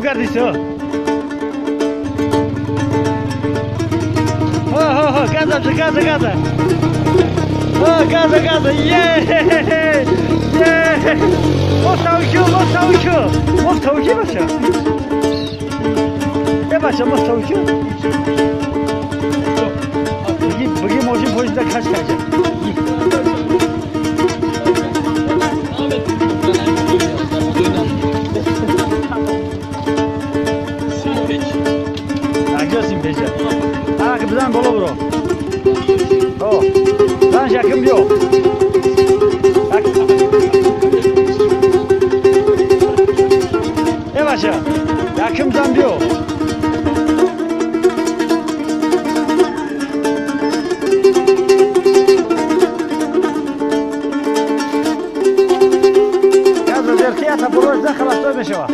гардист. Ҳо, газа, газа, газа. Ҳо, газа, газа. Е! Е! Муфтавки, муфтавки. Муфтавки бача. Е бача, муфтавки. Буги, буги мошин пошта каш каша. Бизан боло буро. О, зан яким биё. Э бача, яким зан биё. Газа зеркията бурош за халастой мешава.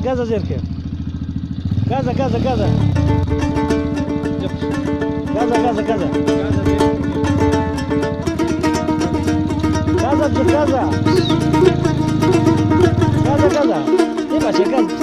Газа зерке. Газа, газа, газа. Газа, газа, газа. Газа, газа. Газа, газа. Э бача, газа.